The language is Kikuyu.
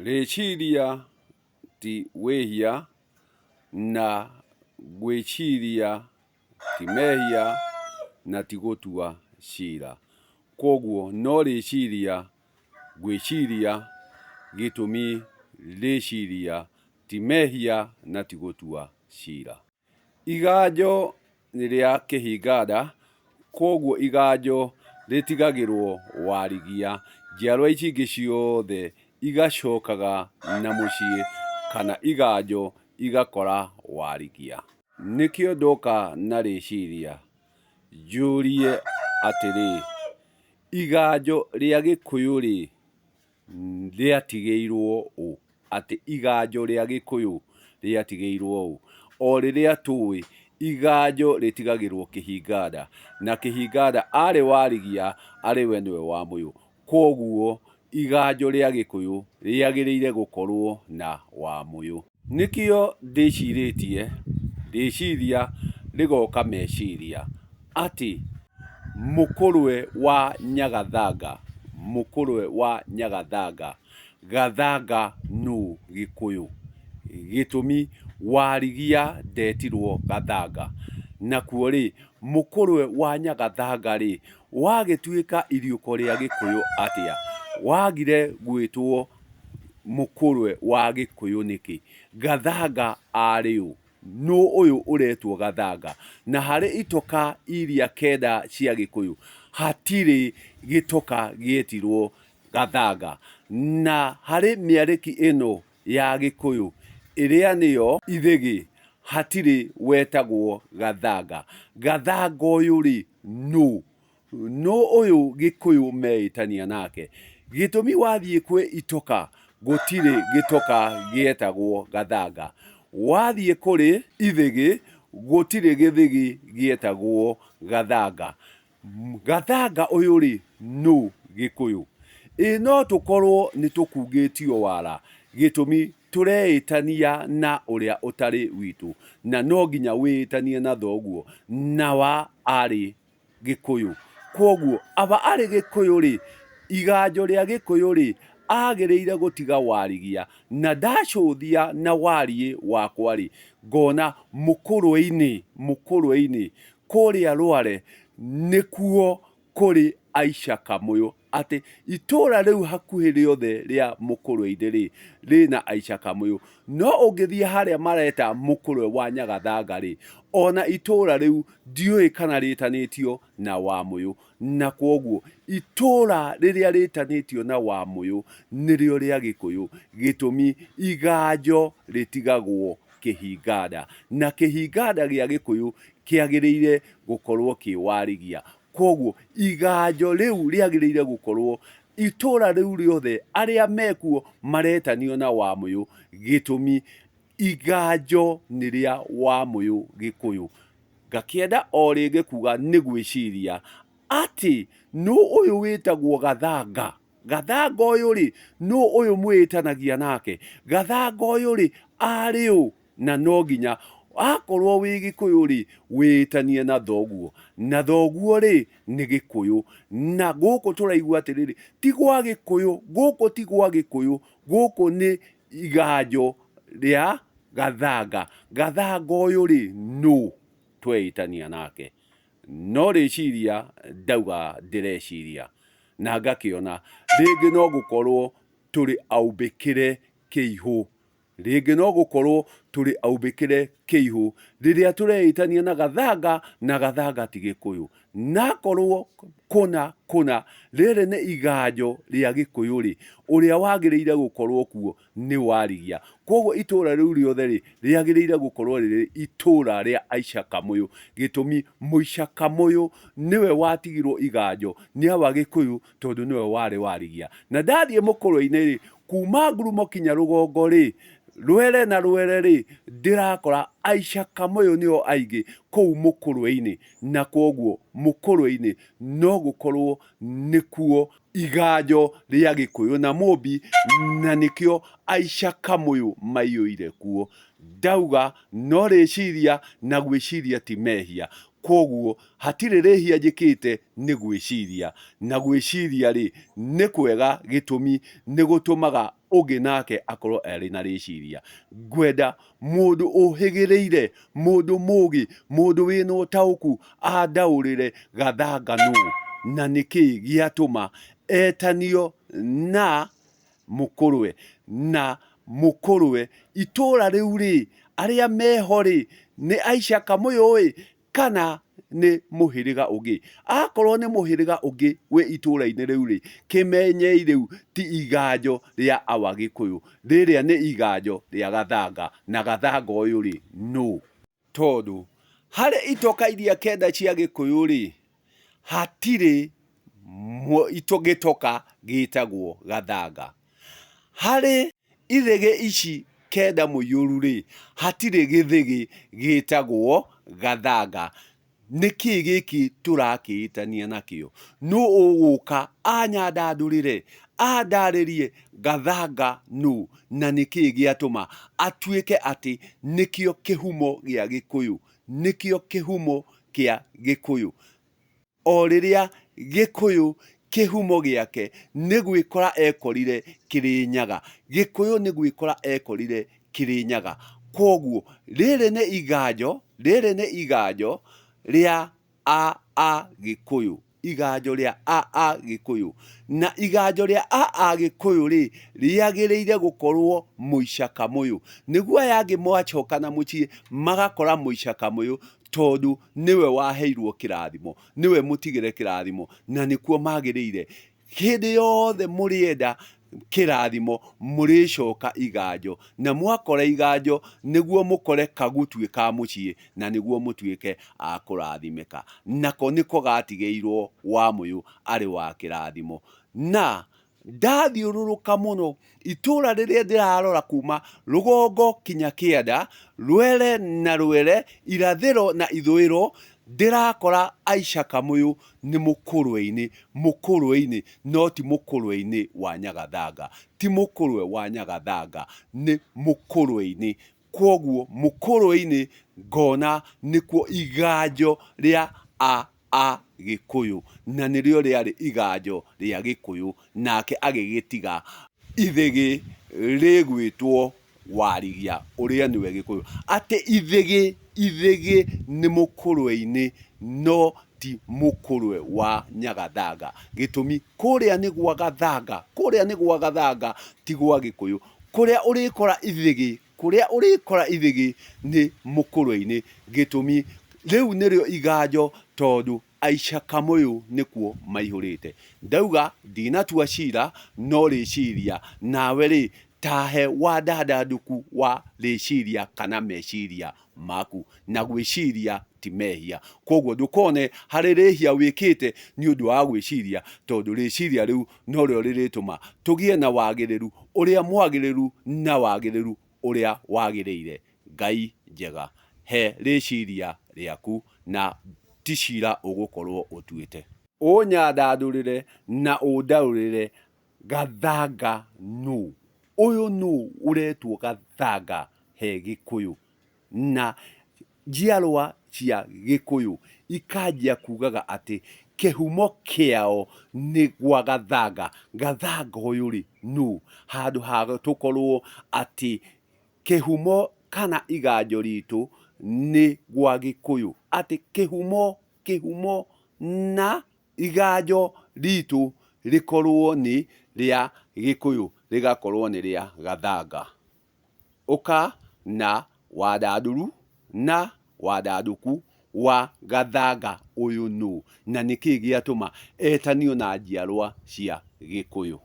Rĩciria ti wĩhia na gwĩciria ti mehia na ti gũtua cira. Kwoguo no rĩciria ngwĩciria, gĩtũmi rĩciria ti mehia na ti gũtua cira. Iganjo nĩ rĩa kĩhinganda, kwoguo iganjo rĩtigagĩrwo Warigia, njiarwa ici ingĩ ciothe igacokaga na mũciĩ kana iganjo igakora Warigia. Nĩkĩo ndoka na rĩciria njũrie atĩrĩ, iganjo rĩa Gĩkũyũ-rĩ, rĩatigĩirwo ũ? Atĩ iganjo rĩa Gĩkũyũ rĩatigĩirwo ũ? O rĩrĩa tũĩ iganjo rĩtigagĩrwo Kĩhinganda, na Kĩhinganda arĩ Warigia arĩ we nĩwe Wamũyũ. Kwoguo iganjo rĩa Gĩkũyũ rĩagĩrĩire gũkorwo na Wamũyũ. Nĩkĩo ndĩcirĩtie, rĩciria rĩgoka meciria, atĩ mũkũrwe wa Nyagathanga, mũkũrwe wa Nyagathanga, Gathanga nũ Gĩkũyũ? Gĩtũmi, Warigia ndetirwo Gathanga. Nakuo-rĩ, mũkũrwe wa Nyagathanga-rĩ, wagĩtuĩka iriũko rĩa Gĩkũyũ atĩa? Wagire gwĩtwo mũkũrwe wa Gĩkũyũ nĩkĩ? Gathanga arĩ ũ? Nũ ũyũ ũretwo Gathanga? Na harĩ itoka iria kenda cia Gĩkũyũ, hatirĩ gĩtoka gĩetirwo Gathanga. Na harĩ mĩarĩki ĩno ya Gĩkũyũ ĩrĩa nĩyo Ithĩgĩ, hatirĩ wetagwo Gathanga. Gathanga ũyũ-rĩ, nũ? Nũ ũyũ Gĩkũyũ meĩtania nake? Gĩtũmi wathiĩ kwĩ Itoka gũtirĩ gĩtoka gĩetagwo Gathanga. Wathiĩ kũrĩ Ithĩgĩ gũtirĩ gĩthĩgĩ gĩetagwo Gathanga. Gathanga ũyũ rĩ, nũ Gĩkũyũ? Ĩ no tũkorwo nĩ tũkungĩtio wara, gĩtũmi tũreĩtania na ũrĩa ũtarĩ witũ, na no nginya wĩĩtanie na thoguo, na wa arĩ Gĩkũyũ. Kwoguo aba arĩ Gĩkũyũ-rĩ, iganjo rĩa Gĩkũyũ-rĩ, agĩrĩire gũtiga Warigia. Na ndacũthia na wariĩ wakwa-rĩ, ngona Mũkũrwe-inĩ, Mũkũrwe-inĩ, kũrĩa Rware, nĩkuo kũrĩ Aisha Kamũyũ. Atĩ itũra rĩu hakuhĩ rĩothe rĩa Mũkũrwe-inĩ-rĩ, rĩna Aisha Kamũyũ. No ũngĩthiĩ harĩa mareta Mũkũrwe wa Nyagathanga-rĩ, ona itũra rĩu ndiũĩ kana rĩtanĩtio na Wamũyũ. Na kwoguo itũra rĩrĩa rĩtanĩtio na Wamũyũ nĩrĩo rĩa Gĩkũyũ. Gĩtũmi, iganjo rĩtigagwo kĩhinganda, na kĩhinganda gĩa Gĩkũyũ kĩagĩrĩire gũkorwo kĩ Warigia. Kwoguo iganjo rĩu rĩagĩrĩire gũkorwo itũra rĩu rĩothe arĩa mekuo maretanio na Wamũyũ. Gĩtũmi, iganjo nĩ rĩa Wamũyũ Gĩkũyũ. Ngakĩenda o rĩngĩ kuga nĩ gwĩciria atĩ nũ ũyũ wĩtagwo Gathanga? Gathanga ũyũ-rĩ, nũ ũyũ mwĩĩtanagia nake? Gathanga ũyũ-rĩ, arĩ ũ? Na no nginya akorwo wĩ Gĩkũyũ-rĩ, wĩĩtanie na thoguo. Na thoguo-rĩ, nĩ Gĩkũyũ. Na gũkũ tũraigua atĩrĩrĩ, ti gwa Gĩkũyũ, gũkũ ti gwa Gĩkũyũ, gũkũ nĩ iganjo rĩa Gathanga. Gathanga ũyũ-rĩ, nũ tweĩtania nake? No rĩciria ndauga ndĩreciria, na ngakĩona rĩngĩ no gũkorwo tũrĩ aumbĩkĩre kĩihũ. Rĩngĩ no gũkorwo tũrĩ aumbĩkĩre kĩihũ rĩrĩa tũreĩtania na Gathanga, na Gathanga ti Gĩkũyũ. Nakorwo kũna kũna rĩrĩ nĩ iganjo rĩa Gĩkũyũ-rĩ, ũrĩa wagĩrĩire gũkorwo kuo nĩ Warigia. Kwoguo itũra rĩu rĩothe rĩ, rĩagĩrĩire gũkorwo rĩrĩ itũra rĩa Aisha Kamũyũ. Gĩtũmi, Mũisha Kamũyũ nĩwe watigirwo iganjo nĩ awa Gĩkũyũ tondũ nĩwe warĩ Warigia. Na ndathiĩ Mũkũrwe-inĩ rĩ, kuma ngurumo kinya rũgongo rĩ, rwere na rwere rĩ, ndĩrakora Aisha Kamũyũ nĩo aingĩ kũu Mũkũrwe-inĩ. Na kwoguo Mũkũrwe-inĩ no gũkorwo nĩkuo iganjo rĩa Gĩkũyũ na Mũmbi, na nĩkĩo Aisha Kamũyũ maiyũire kuo. Ndauga no rĩciria, na gwĩciria ti mehia. Kwoguo hatirĩ rĩhia njĩkĩte nĩ gwĩciria. Na gwĩciria rĩ, nĩ kwega gĩtũmi nĩ gũtũmaga Ũngĩ nake akorwo arĩ na rĩciria. Ngwenda mũndũ ũhĩgĩrĩire, mũndũ mũgĩ, mũndũ wĩna ũtaũku andaũrĩre Gathanga nũ na nĩkĩ gĩatũma etanio na Mũkũrwe. Na Mũkũrwe itũra rĩu rĩ, arĩa meho rĩ, nĩ Aisha Kamũyũ ĩ, kana nĩ mũhĩrĩga ũngĩ. Akorwo nĩ mũhĩrĩga ũngĩ wĩ itũra-inĩ rĩu rĩ, kĩmenyei rĩu ti iganjo rĩa awa Gĩkũyũ, rĩrĩa nĩ iganjo rĩa Gathanga, na Gathanga ũyũ rĩ, nũ? Tondũ harĩ itoka iria kenda cia Gĩkũyũ rĩ, hatirĩ gĩtoka gĩtagwo Gathanga. Harĩ ithĩgĩ ici kenda mũiyũru-rĩ, hatirĩ gĩthĩgĩ gĩtagwo gathanga. Nĩkĩ gĩkĩ tũrakĩĩtania nakĩo? Nũ ũgũka anyandandũrĩre, andarĩrie gathanga nũ na nĩkĩ gĩatũma atuĩke atĩ nĩkĩo kĩhumo gĩa Gĩkũyũ, nĩkĩo kĩhumo kĩa Gĩkũyũ? O rĩrĩa Gĩkũyũ kĩhumo gĩake nĩ gwĩkora ekorire Kĩrĩnyaga. Gĩkũyũ nĩ gwĩkora ekorire Kĩrĩnyaga. Kwoguo rĩrĩ nĩ iganjo, rĩrĩ nĩ iganjo rĩa a a Gĩkũyũ. Iganjo rĩa a a Gĩkũyũ. Na iganjo rĩa a a Gĩkũyũ rĩ, rĩagĩrĩire gũkorwo Mũica Kamũyũ. Nĩguo aya angĩ macoka na mũciĩ magakora Mũica Kamũyũ tondũ nĩwe waheirwo kĩrathimo, nĩwe mũtigĩre kĩrathimo, na nĩkuo magĩrĩire. Hĩndĩ yothe mũrĩenda kĩrathimo mũrĩcoka iganjo, na mwakora iganjo nĩguo mũkore kagutuĩ ka mũciĩ, na nĩguo mũtuĩke a kũrathimĩka. Nako nĩko gatigĩirwo Wamũyũ arĩ wa kĩrathimo. Na Ndathiũrũrũka mũno itũra rĩrĩa ndĩrarora kuma rũgongo kinya kĩanda, rwere na rwere, irathĩro na ithũĩro, ndĩrakora Aisha Kamũyũ nĩ mũkũrwe-inĩ, mũkũrwe-inĩ no ti mũkũrwe-inĩ wa Nyagathanga, ti mũkũrwe wa Nyagathanga, nĩ mũkũrwe-inĩ. Kwoguo mũkũrwe-inĩ ngona nĩkuo iganjo rĩa a a Gĩkũyũ, na nĩrĩo rĩarĩ iganjo rĩa Gĩkũyũ, nake agĩgĩtiga ithĩgĩ rĩgwĩtwo Warigia, ũrĩa nĩwe Gĩkũyũ. Atĩ ithĩgĩ, ithĩgĩ nĩ mũkũrwe-inĩ no ti mũkũrwe wa Nyagathanga. Gĩtũmi, kũrĩa nĩ gwa Gathanga, kũrĩa nĩ gwa Gathanga ti gwa Gĩkũyũ. Kũrĩa ũrĩkora ithĩgĩ, kũrĩa ũrĩkora ithĩgĩ nĩ mũkũrwe-inĩ. Gĩtũmi, rĩu nĩrĩo iganjo tondũ Aisha Kamũyũ nĩkuo maihũrĩte. Ndauga ndinatua cira no rĩciria, nawe rĩ, tahe wandandandũku wa rĩciria kana meciria maku. Na gwĩciria ti mehia. Kwoguo ndũkone harĩ rĩhia wĩkĩte nĩ ũndũ wa gwĩciria, tondũ rĩciria rĩu norĩo rĩrĩtũma tũgĩe na wagĩrĩru ũrĩa mwagĩrĩru na wagĩrĩru ũrĩa wagĩrĩire. Ngai njega, he rĩciria rĩaku na ti cira ũgũkorwo ũtuĩte. Ũnyandandũrĩre na ũndaũrĩre Gathanga nũ? Ũyũ nũ ũretwo Gathanga he Gĩkũyũ? Na njiarwa cia Gĩkũyũ ikanjia kugaga atĩ kĩhumo kĩao nĩ gwa Gathanga. Gathanga ũyũ rĩ, nũ? Handũ ha tũkorwo atĩ kĩhumo kana iganjo ritũ nĩ gwa Gĩkũyũ. Atĩ kĩhumo, kĩhumo na iganjo ritũ rĩkorwo nĩ rĩa Gĩkũyũ, rĩgakorwo nĩ rĩa Gathanga. Ũka na wandandũru na wandandũku wa Gathanga ũyũ nũ, na nĩkĩ gĩatũma etanio na njiarwa cia Gĩkũyũ.